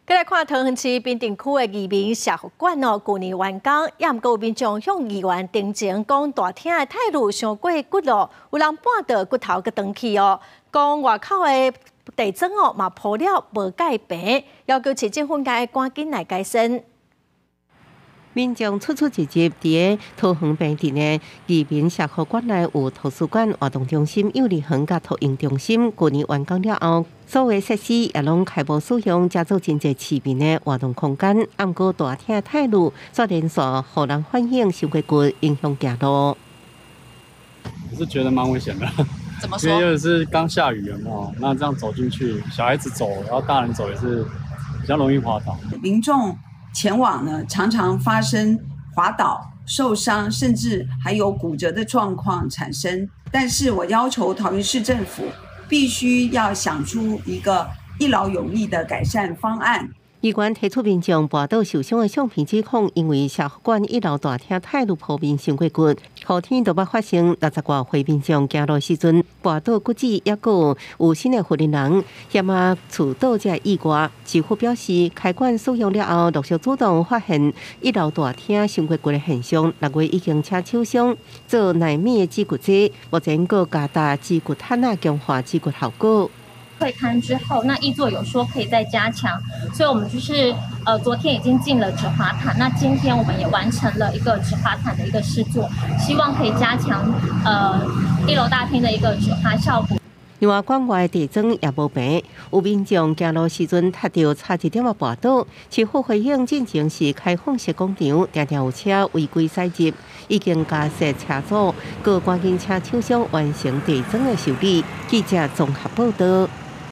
繼來看桃園市平鎮區的義民社福館哦，舊年完工，也毋過有民眾向議員陳情，講大廳的泰魯傷過骨咯，有人絆倒骨頭閣斷去哦，講外口的地磚哦嘛鋪了無蓋平，要求市政府該趕緊來改善。民眾出出入入佇咧桃園平鎮的義民社福館內有圖書館、活動中心、幼兒園佮托嬰中心。舊年完工了後，所有設施也攏開放使用，成做真濟市民的活動空間。毋過大廳泰魯煞連續予人反映傷過骨，影響行路。我是覺得蠻危險的。怎麼說？因為又是剛下雨嘛，那這樣走進去，小孩子走，然後大人走也是比較容易滑倒。民眾前往呢，常常發生滑倒、受傷，甚至還有骨折的狀況產生。但是我要求桃園市政府必須要想出一個一勞永逸的改善方案。議員提出民眾跋倒受傷的相片指控，因為社福館一樓大廳泰魯鋪面傷過骨，雨天都捌發生六十外歲民眾行路時陣跋倒骨折，抑閣有新的負責人嫌啊厝倒這意外。市府表示，開館使用了後，陸續主動發現一樓大廳傷過骨的現象，6月已經請廠商做納米的止骨劑，目前閣加大止骨毯仔強化止骨效果。退勘之後，那議座有說可以再加強，所以我們就是昨天已經進了止滑毯，那今天我們也完成了一個止滑毯的一個試做，希望可以加強一樓大廳的一個止滑效果。另外，館外地磚也無平，有民眾行路時陣踢著差一點仔跋倒。市府回應進前是開放式廣場，定定有車違規駛入，已經加設車阻，閣趕緊請廠商完成地磚的修理。記者綜合報道。